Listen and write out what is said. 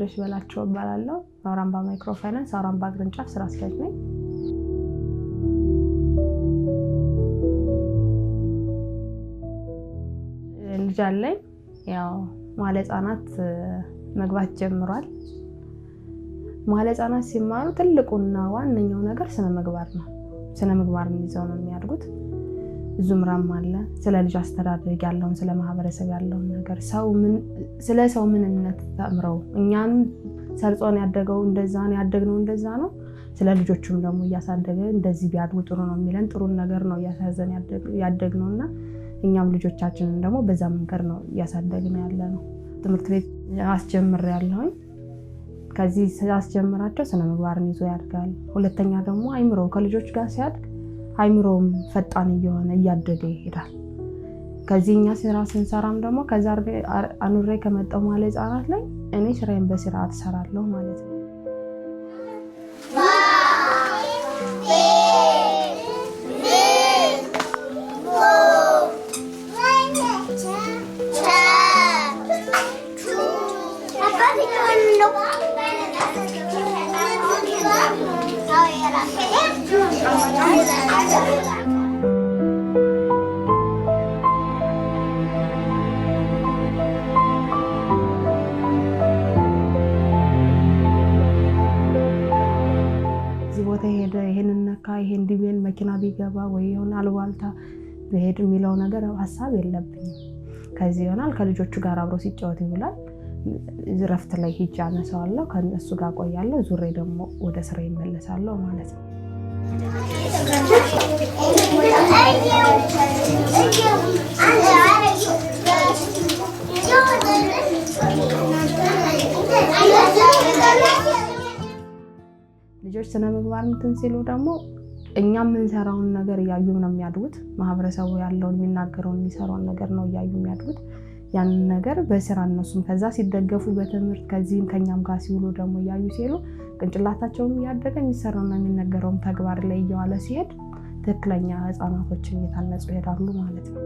ብዙነሽ በላቸው እባላለሁ። አውራምባ ማይክሮ ፋይናንስ አውራምባ ቅርንጫፍ ስራ አስኪያጅ ነኝ። ልጅ አለኝ። ያው መዋለ ህጻናት መግባት ጀምሯል። መዋለ ህጻናት ሲማሩ ትልቁና ዋነኛው ነገር ስነ ምግባር ነው። ስነ ምግባርን ይዘው ነው የሚያድጉት። ዙምራም አለ፣ ስለ ልጅ አስተዳደግ ያለውን፣ ስለ ማህበረሰብ ያለውን ነገር፣ ስለ ሰው ምንነት ተምረው፣ እኛም ሰርጾን ያደገው እንደዛ ነው፣ ያደግነው እንደዛ ነው። ስለ ልጆቹም ደግሞ እያሳደገ እንደዚህ ቢያድጉ ጥሩ ነው የሚለን ጥሩን ነገር ነው እያሳዘን ያደግነው እና እኛም ልጆቻችንን ደግሞ በዛ መንገድ ነው እያሳደግነው ያለ ነው። ትምህርት ቤት አስጀምሬያለሁኝ። ከዚህ አስጀምራቸው ስነ ምግባርን ይዞ ያድጋል። ሁለተኛ ደግሞ አይምሮ ከልጆች ጋር ሲያድግ አይምሮም ፈጣን እየሆነ እያደገ ይሄዳል። ከዚህ እኛ ስራ ስንሰራም ደግሞ ከዛ አኑሬ ከመጣው መዋለ ህጻናት ላይ እኔ ስራዬን በስርዓት እሰራለሁ ማለት ነው። እዚህ ቦታ ሄደ፣ ይሄንን ነካ፣ ይሄ እንዲህ ቢሆን፣ መኪና ቢገባ ወይ የሆነ አልባልታ ቢሄድ የሚለው ነገር ሀሳብ የለብኝም። ከዚህ ይሆናል ከልጆቹ ጋር አብሮ ሲጫወት ይውላል። እረፍት ላይ ሂጅ አነሳዋለሁ፣ ከእነሱ ጋር ቆያለሁ። ዙሬ ደግሞ ወደ ስራ ይመለሳለሁ ማለት ነው። ልጆች ስነ ምግባር እንትን ሲሉ ደግሞ እኛ የምንሰራውን ነገር እያዩ ነው የሚያድጉት። ማህበረሰቡ ያለውን፣ የሚናገረውን፣ የሚሰራውን ነገር ነው እያዩ የሚያድጉት። ያንን ነገር በስራ እነሱም ከዛ ሲደገፉ በትምህርት ከዚህም ከኛም ጋር ሲውሉ ደግሞ እያዩ ሲሉ ቅንጭላታቸውም እያደገ የሚሰራውና የሚነገረውም ተግባር ላይ እየዋለ ሲሄድ ትክክለኛ ህፃናቶችን እየታነጹ ይሄዳሉ ማለት ነው።